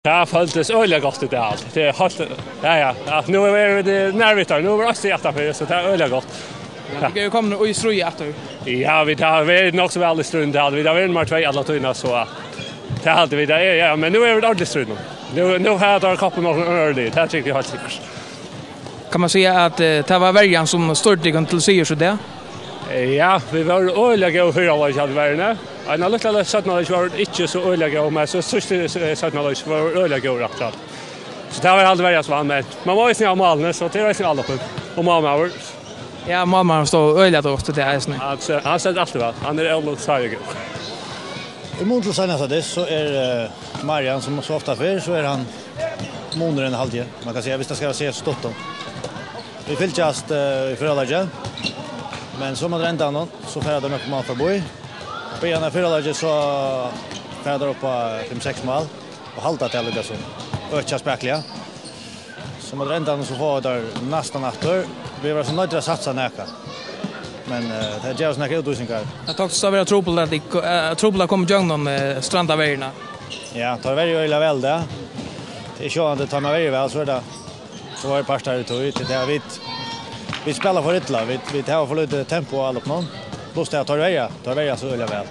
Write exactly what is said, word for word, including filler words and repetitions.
Tað føltist øgiliga gott í dag. Tað er heilt, ja, ja. Ja, nú eru vit nær við teir. Nú eru vit aftur fyri, so tað er øgiliga gott. Ja, vit eru komnir í stríð aftur. Ja, vit hava verið nokk so væl í stríðnum, tað hava vit. Vit hava verið nummar tvey alla tíðina, so at tað hava vit, ja, ja, men nú eru vit í stríðnum. Nú, nú hava teir koppað okkum øgiliga. Tað trúgvi eg heilt sikkurt. Kann man siga at, eh, tað var verjan sum stýrdi tykkum til sigurs í dag? Eh, ja, vit vóru øgiliga góðir í fyrra hálvleiki, haldi eg, verjandi. Ein lítlan seinna hálvleik vóru vit ikki so øgiliga góðir, men so síðsta, eh, seinna hálvleik vóru vit øgiliga góðir afturat. So tað var heldur verjan sum vann, men man má eisini hava málini, so tað er eisini álopið. Og málmaður. Ja, málmaðurin stóð øgiliga dugnaligt í dag eisini. Hann se-, hann stendur altíð væl. Hann er ólukksáliga góður. Í mun til seinasta dyst, so er, eh, Marian, sum so ofta fyrr, so er hann munurin, haldi eg. Man kann siga, viss tað skal sigast stutt um. Vit fylgjast, eh, í fyrra hálvleiki, men so móti endanum, so fara teir nøkur mál framvið. Byrjan av fyrra hálvleiki, so fara teir upp á fimm, seks mál og halda tað líka so økið spakuliga. So móti endanum, so fáa teir næstan aftur. Vit vóru so noyddir at satsa nakað. Men, eh, tað gevur so nakrar útvísingar. Tað tóktist at vera trupult at, eh, trupult at koma ígjøgnum, eh, strandaverjuna. Ja, teir verja øgiliga væl tað. Tað er sjálvandi, tá man verjir væl, so er tað, so er partur av tí, tí tað er vit, vit spæla for illa, vit, vit hava for lítið tempo á álopinum. Pluss tað at teir verja, teir verja so øgiliga væl.